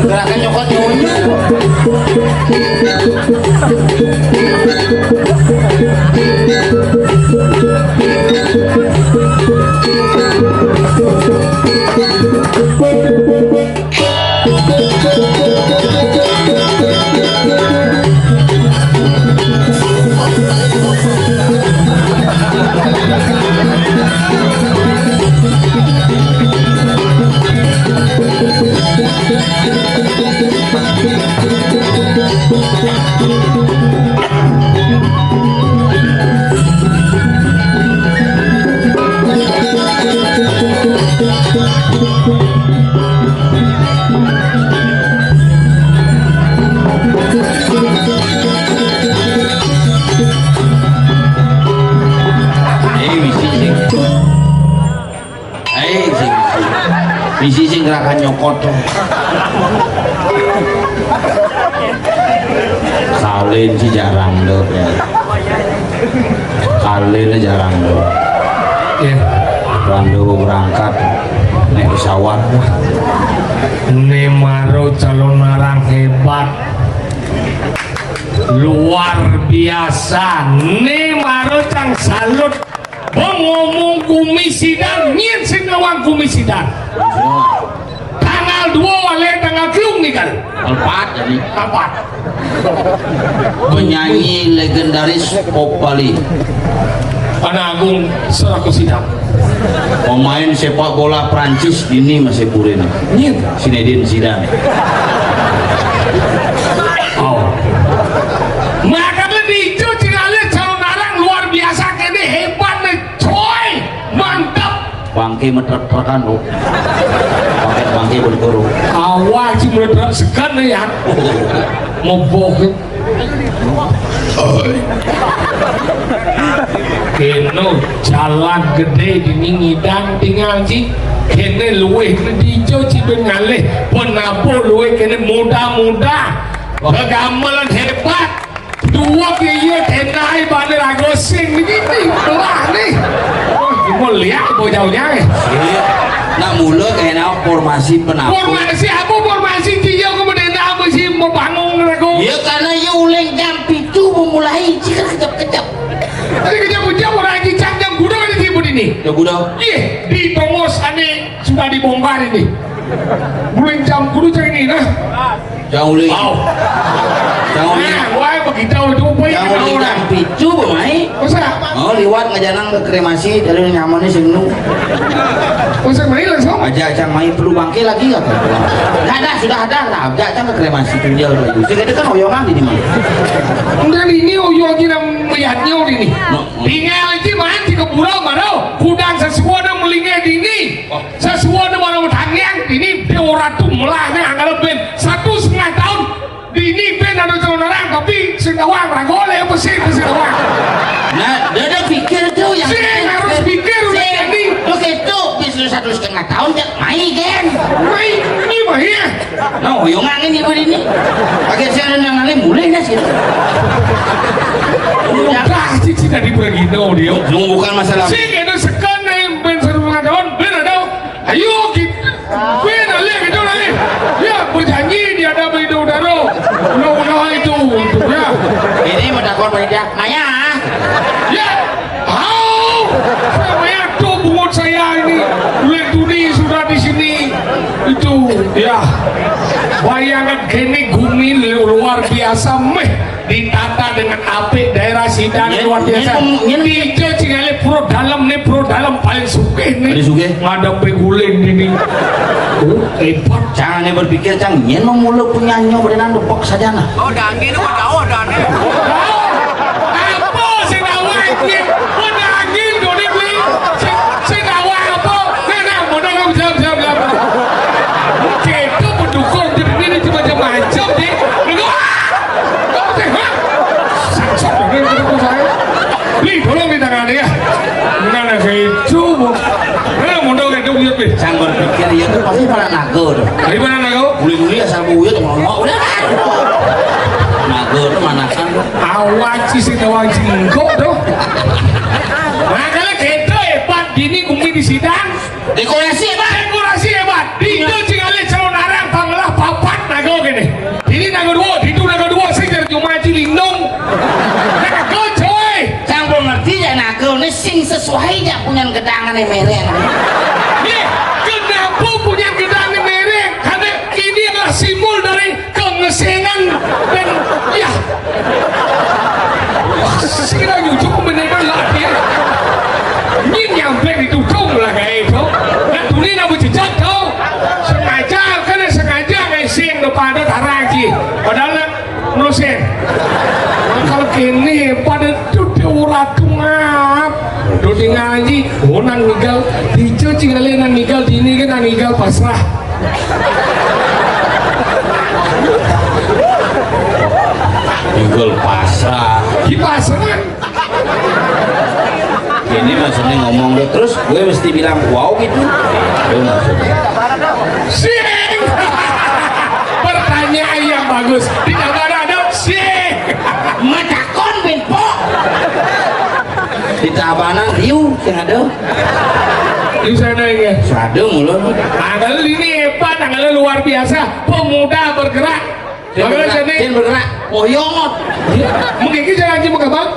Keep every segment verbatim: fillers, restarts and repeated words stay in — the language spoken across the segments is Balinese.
Gerakan nyokot nyonya. Eh, misi sing. Eh, sing, sing. Misi sing gerakan nyokot. Salin sih jarang tuh, ya. Salin jarang tuh. Iya. Randu berangkat naik pesawat. Né maro calonarang hébat. Luar biasa. Né maro cang salut. Bang ngomong kumis sidang, nyén sing ngawang kumis sidang. Tanggal dua walé tanggal telung nih kan. Empat jadi. Empat. Penyanyi legendaris pop Bali. Anak Agung Seraku Sidang. Pemain sepak bola Prancis dini masih purina. Nyén. Zinedine Zidane. Oh. Makanya dicu cingalih calonarang luar biasa kéné hébat nih, coy. Mantap. Bangké metrek-trekan, Bu. Pakai bangké berguru. Awak sih metrek sekan nih ya. Moboh. Kéné jalan gedé dini ngidang tinggal ci. Kéné luwih dicu ci ben ngalih. Penabuh luwih kéné muda-muda. Kegamelan hébat. Dua kaya tenda ai bane rago sing niki belah nih. Wah, mulia bocah-bocah nih. Iya. Nak mula kena formasi penabuh. Formasi apa formasi? Dia ke bendera apa sih mau bangun rago? Ya karena ya uling jam pitu memulai, jika kejap-kejap. Tadi kejap-kejap orang cicak jam gudang ada tiba ini. Ya gudang. Ih, di tongos ane sudah dibongkar ini. Uling jam kudu cari ini nah. Jang uling. Wow. Jang uling. Nah, wae begitu itu apa yang Jang uling orang? Jam pitu, Mai. Masa? Oh, liwat ngajanang ke kremasi, dari nyamannya sing nu. Masa mai langsung? Aja Jang Mai perlu bangke lagi apa? Enggak ada, sudah ada lah. Aja Jang ke kremasi tinggal dulu. Sing itu kan oyongan ini, Mai. Enggak, ini oyong aja nang melihatnya ini. Tinggal aja main di kebura baru. Kudang sesuatu melingnya dini. Sesuatu baru tangiang ini dia ora tuh melahnya anggaran ben satu setengah tahun. Dini ben ada calon orang tapi sing awang ragole apa sih sing awang. Nah, dia ada pikir tuh yang sing harus pikir udah jadi. Oke tuh, bisa satu setengah tahun ya mai gen. Mai, ini mah ya. Nah, oyongan ini ibu ini. Pakai saya nang ngalih mulai dah sih. Udah sih sih tadi pergi no dia. Nunggu bukan masalah. Sing itu sekan nih ben satu setengah tahun ben ada. Ayo kita. Weh, nalih gitu nalih. Ya, berjanji di hadapan itu udara. Udah-udah itu, ya. Ini mendapat panitia. Maya. Ya. Au. Saya maya tuh bungut saya ini. Bulan Juni sudah di sini. Itu, ya. Bayangkan gini gumi luar biasa meh. Ditata dengan apik daerah sidang luar biasa. Nyen, nyen, nyen. Di Ijo Cingalih pro dalam nih, pro dalam paling sugih nih. Paling sugih. Ngadepi guling ini. Oh, hebat. Jangan berpikir, Cang. Nyen mau mulu punya nyo berenang depok saja nah. Oh, dangi itu kau tahu, dangi. Apa sing awak iki? Kau dangi, doni beli. Sing, sing awak apa? Nah, nah, mau dong, jam, jam, jam. Oke, Iya tuh pasti pada naga tuh. Dari mana naga? Guli-guli asal buyut ngomong udah. Naga tuh manakan tuh. Awak sih tawang jinggo tuh. Makanya kita hebat gini kumi di sidang. Dekorasi hebat. Dekorasi hebat. Di itu cing alih calon arang pamalah papat naga gini. Ini naga dua, itu naga dua sih dari cuma cilindung. Naga coy. Sang pengerti ya naga ini sing sesuai ya punya gedangan yang mereng. Nih, kenapa punya gedangan yang mereng? Karena ini adalah simbol dari kengesengan dan ya. Sira nyucuk menekan lah dia. Ini nyampe di tutung lah kayak itu. Nah, tuli nak berjejak tau. Sengaja kan sengaja ngeseng depan ada tarang sih. Padahal nak melusin. Nah, kalau kini pada duduk urat tungap. Duduk ngaji, oh nang nigal, dicuci kali nang nigal, dini kan nang nigal pasrah. Nigal pasrah. Di pasrah. Ini maksudnya ngomong deh, terus gue mesti bilang wow gitu. Itu maksudnya. Sing. Pertanyaan yang bagus. Di Tabanan ada sing. Matakon ben po. Di Tabanan riu sing ada. Di sana ya. Sadu mulu. Tanggal ini hebat, tanggal luar biasa. Pemuda bergerak. Sing Bagaimana bergerak, jadi? Sing bergerak. Oyongot. Mungkin kita lagi mau kebang.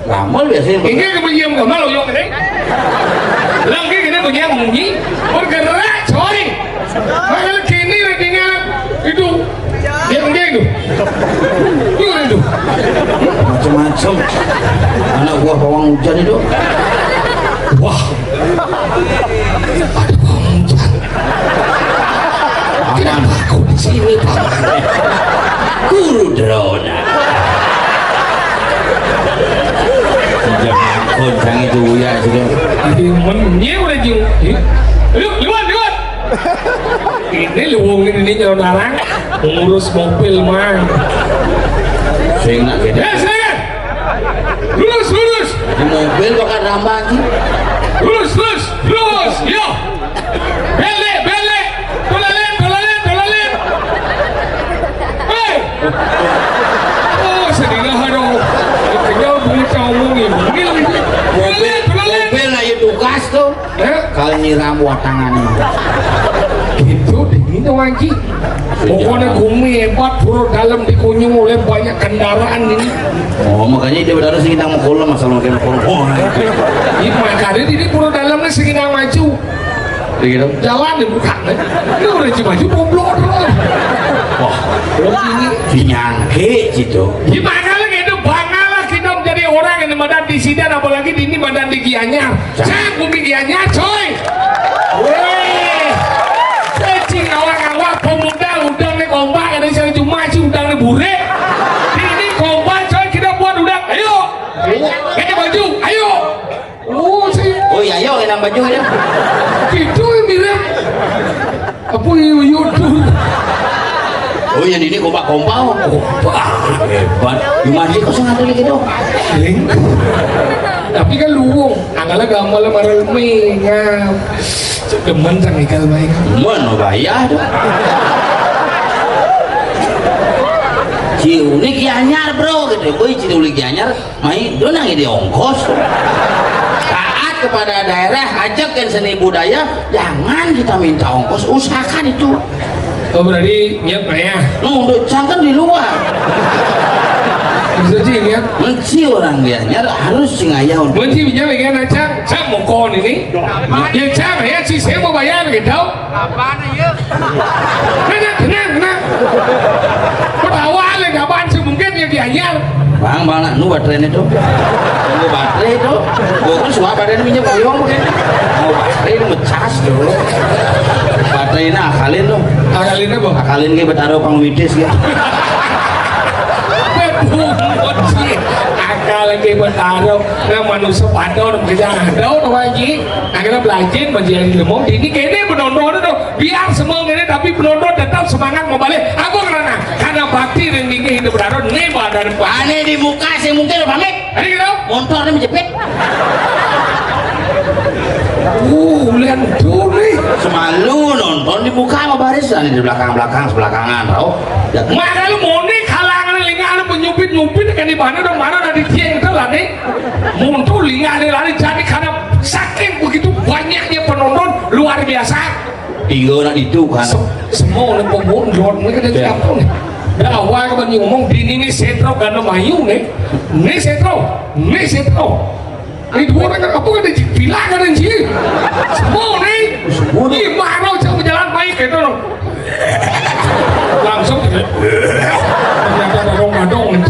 Gamal biasanya bergerak. Ini kemudian gamal oyong ini. Lagi ini punya munyi. Bergerak coy. Makanya kini ratingnya itu. Dia enggak itu. Itu itu. Macam-macam. Anak buah bawang hujan itu. Wah. Ada bawang hujan. Kenapa aku di sini, Pak? Guru Drona. Jangan kau jangan itu ya sudah. Ini menye udah jing. Yuk, lewat, lewat. Ini luwung ini nyelonarang ngurus mobil mah. Sing nak gede. Ya, silakan. Lurus, lurus. Di mobil bakal rambang sih. Lurus, lurus, lurus. Yo. Belek, belek. Tolalen, tolalen, tolalen. Hei. Oh, sedih lah, aduh. Kenyal bunyi cowok ini. Bunyi lagi. Mobil, tolalen, tolalen. Mobil aja tugas tuh. Eh? Kalau nyiram watangan ini. Gitu deh, ini Wanji. Pokoknya kumi hebat, pura dalam dikunyung oleh banyak kendaraan ini. Oh, makanya dia berdarah sing nang mukul masalah makin mukul. Oh, nah, itu. Ini makanya ini pura dalamnya sing nang maju. Begitu. Jalan di muka. Ini udah maju goblok. Wah, belum ini. Dinyangke gitu. Gimana lagi itu? Bangalah kita menjadi orang yang madan di sidan, apalagi di ini madan di Gianyar. Cak, bumi Gianyar, coy. Weh. Cacing awak-awak pemuda udang nih kompak, ada yang cuma si udang nih bure. Di ini kompak, coy, kita buat udang. Ayo. Ganti baju, ayo. Oh, sih. Oh iya, ayo, enak baju ya. Itu yang bilang. Apa yang yudul? Oh, yang ini kompak-kompak. Kompak. Hebat. Gimana sih, kok sengaja gitu? Sing. Tapi kan luwung. Angkala gamal marumi. Ngap. Demen sang igal baik. Mana bayar tuh? Ciulik Gianyar, bro, gitu. Boy, Ciulik Gianyar, mai, do nang ini ongkos. Taat kepada daerah, ajak ke seni budaya, jangan kita minta ongkos, usahakan itu. Oh, berarti niat mah ya? Nunduk cangkem di luar. Bisa sih niat. Menci orang Gianyar harus sing ayah untuk. Menci bisa bikin aja, cang mau kon ini. Ya cang ya, si saya mau bayar gitu. Tenang, tenang, tenang. Ketawa le kapan sih mungkin ya Gianyar. Bang, bang, nak, nu baterai itu. Nu baterai itu. Gua kan suka baterai ini minyak boyong mungkin. Mau baterai itu ngecas dulu. Baterai ini akalin tuh. Akalin apa? Akalin ke Betaro pang mitis ya. Akal ke Betaro. Nah, manusia padon kita ada orang lagi. Akhirnya belajar menjadi lemong. Ini kayaknya penonton tuh. Biar semua ngene tapi penonton tetap semangat mau balik. Aku karena karena bakti dan gigi hidup berharap nih badan. Ane di muka sih mungkin pamit. Tadi gitu. Motornya menjepit. Uh, ulian tuh nih. Semalu nonton di muka sama barisan, di belakang-belakang, sebelakangan, tau. Ya, maka lu moni kalangan lingane penyupit-nyupit kan di mana dong, mana dari tiang itu lah nih. Muncul lingane lari jadi karena saking begitu banyaknya penonton luar biasa. Tiga anak itu kan. Se-, semua orang pembunuh luar mereka dari, iya, kampung. Dah awal kan ngomong di ini setro kan mayu nih. Ini setro, ini setro. Ini dua orang apa kan dibilang kan sih? Semua nih. Semua. Di mana jam jalan baik itu loh. Langsung ternyata ada dong-dong.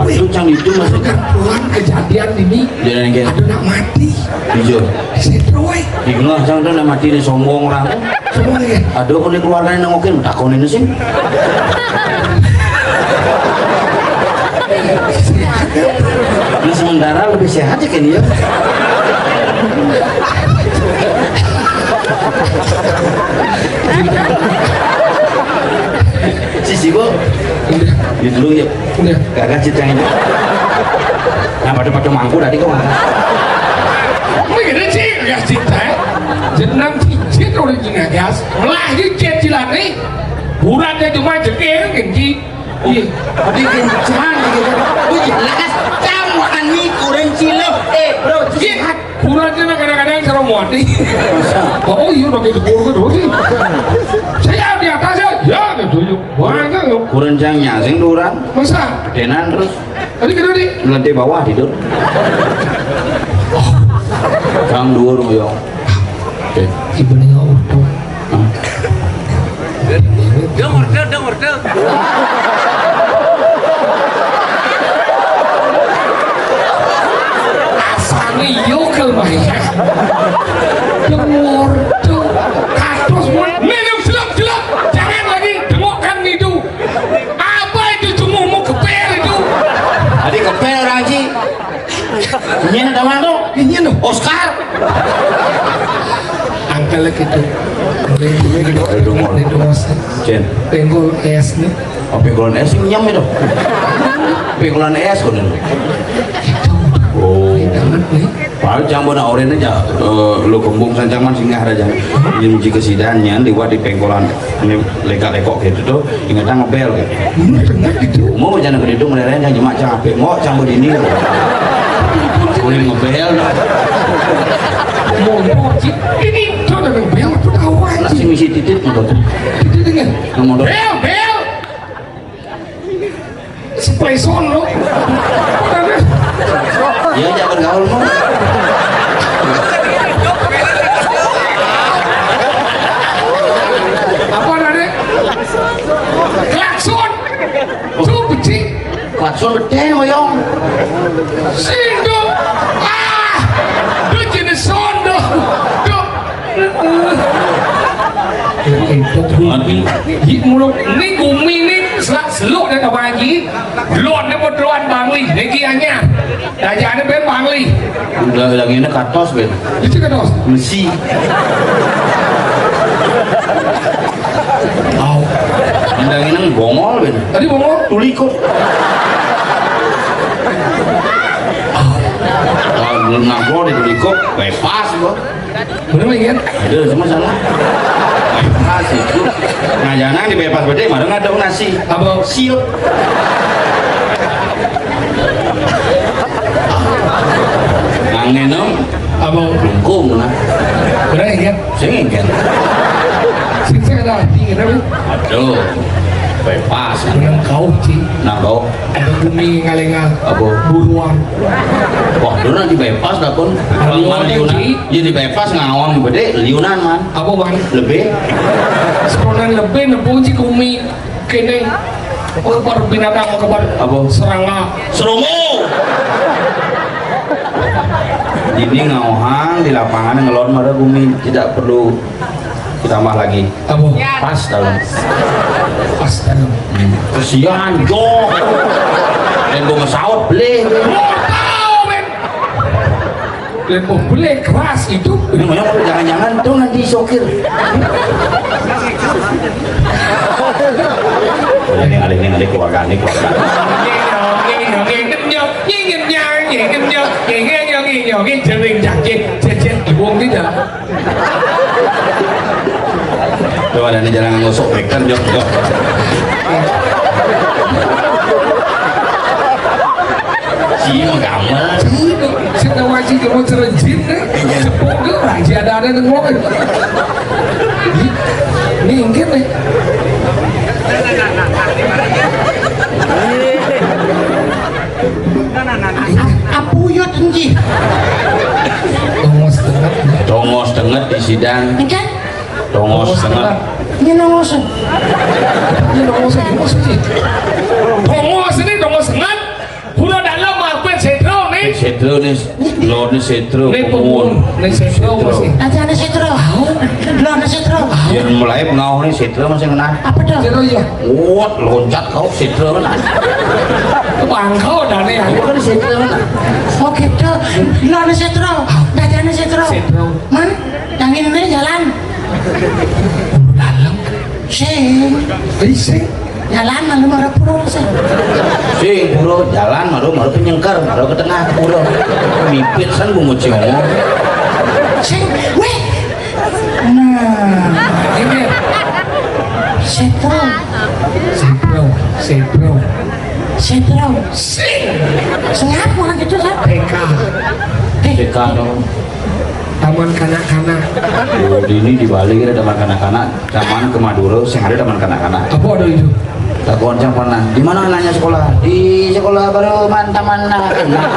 Itu cang itu masih kan pulang kejadian ini. Jangan kayak ada nak mati. Jujur. Setro, weh. Di tengah cang tuh nak mati nih sombong orang. Sombong ya. Aduh, aku nih keluarganya nengokin, takonin sih. Nah, sementara lebih sehat ya kan ya. Sisi gua. Udah. Gitu dulu ya. Udah. Kagak ceritanya. Nah, pada-pada mangku tadi kok. Wih, gede sih, ya cerita. Jenang cicit udah gini gas. Melahir cicilan nih. Burannya cuma jekir, genji. Iya. Tapi kencang gitu. Wih, lekas kamu ani kurang cilok. Eh, bro, iya. Sehat. Kurangnya kadang-kadang cara muati. Oh iya, pakai depur gitu sih. Saya di atas ya, ya gitu. Banyak loh. Kurang cangnya sing duran. Masa? Gedenan terus. Tadi gede nih. Lantai bawah tidur. Kang dhuwur yo. Oke. Ibu nih, oh, tuh. Hah? Dong order, dong order. Asane yo kel maya. Dong order. Kados mun minum jelek-jelek. Jangan lagi dengokkan itu. Apa itu cumumu geber itu? Tadi geber orang Ci. Nyen ada mana tuh? Nyen tuh. Oscar. Angkel gitu. Aduh, mau. Itu mas. Cen. Penggol es nih. Oh, penggolan es nyem itu. Penggolan es kono. Oh. Banget nih. Paling jang bona oren aja, eh, lu kembung sancang man singgah aja. Ini muji kesidan nyan liwat di pengkolan. Ini leka-lekok gitu tuh, ingetnya ngebel gitu. Bener, bener gitu. Mau jangan gede itu ngelereng yang jemak capek, mau campur ini. Boleh ngebel. Mau, mau, ini tuh ada ngebel tuh tahu aja. Masih misi titit gitu. Titit dengan. Nomor. Bel, bel. Spray sono. Ya, jangan gaul, mau. Apa tadi? Klakson. Tuh, becik. Klakson betul, Oyong. Sindung. Ah, lu jenis sono. Duh. Di muluk ini gumi ini selak seluk dan apa lagi? Luar ni pun luar Bangli, lagi hanya. Raja ni ben Bangli. Udah lagi ni katos ben. Itu katos. Mesi. Au. Endang ini bongol ben. Tadi bongol? Tulikut. Au. Kalau belum ngampol di tulikut, bypass gua. Bener, Bang, kan? Aduh, cuma salah. Bypass itu. Nah, jangan di bypass gede, mana ngaduk nasi. Apa? Siup. Angin, no? Apa? Lengkung, nah. Bener, kan? Sing, kan? Sing saya dah, dingin, apa? Aduh. Bypass. Bener kau, Ci. Nah, kau. Ada bumi ngalengan. Apa? Buruan. Wah, lu nanti bypass dah, pun. Kalau mau liunan, ya di bypass ngawang gede, liunan, man. Apa, Bang? Lebih. Sekonan lebih nepunci kumi kene. Kebar binatang, kebar. Apa? Serangga. Seromo. Ini ngawang di lapangan ngelon mara bumi, tidak perlu ditambah lagi. Apa? Pas dalam. Pas dalam. Hmm. Kesian, Jo. Lembo ngesaut, beli. Mau tahu, men. Lembo beli keras itu. Ini banyak, jangan-jangan tuh nanti sokir. Ini ada, ini ada keluarga, ini keluarga. Jering jangkit, jejek, Wong tidak. Tuh, ada nih, jarang ngosok bekan, jok, jok. Si mah gamal. Sing tahu aja kamu cerenjin deh. Sepok ke orang si ada ada nengok. Minggir deh. Apuyut enji. Tongos setengah. Tongos tenget di sidang. Engke? Tongos tenget. Ini nongos. Ini nongos, ini nongos, ini. Tongos ini tongos tenget. Hura dalam apa setro nih? Setro nih. Lor nih setro. Nih pemun. Nih setro masih. Aja nih setro. Lor nih setro. Yang mulai pengaruh nih setro masih kena. Apa tuh? Setro ya. Wot, loncat kau setro kan. Bangkau dah nih. Aku kan setro kan. Oh gitu. Lor nih setro. Aja nih setro. Setro. Man, yang ini jalan. Dalam. Sing. Ih, sing. Jalan malu marang pura sing. Sing pura jalan malu, malu penyengker, malu ke tengah pura. Mipit san bungut si ngomong. Sing, weh. Nah, ini. Setro. Setro, setro. Setro. Sing. Sengap malah gitu kan? T K. T K dong. Taman kanak-kanak. Oh, di ini di Bali ada taman kanak-kanak, taman ke Madura, sing ada taman kanak-kanak. Apa ada itu? Tak goncang pernah. Di mana anaknya sekolah? Di sekolah baru man taman anak-anak.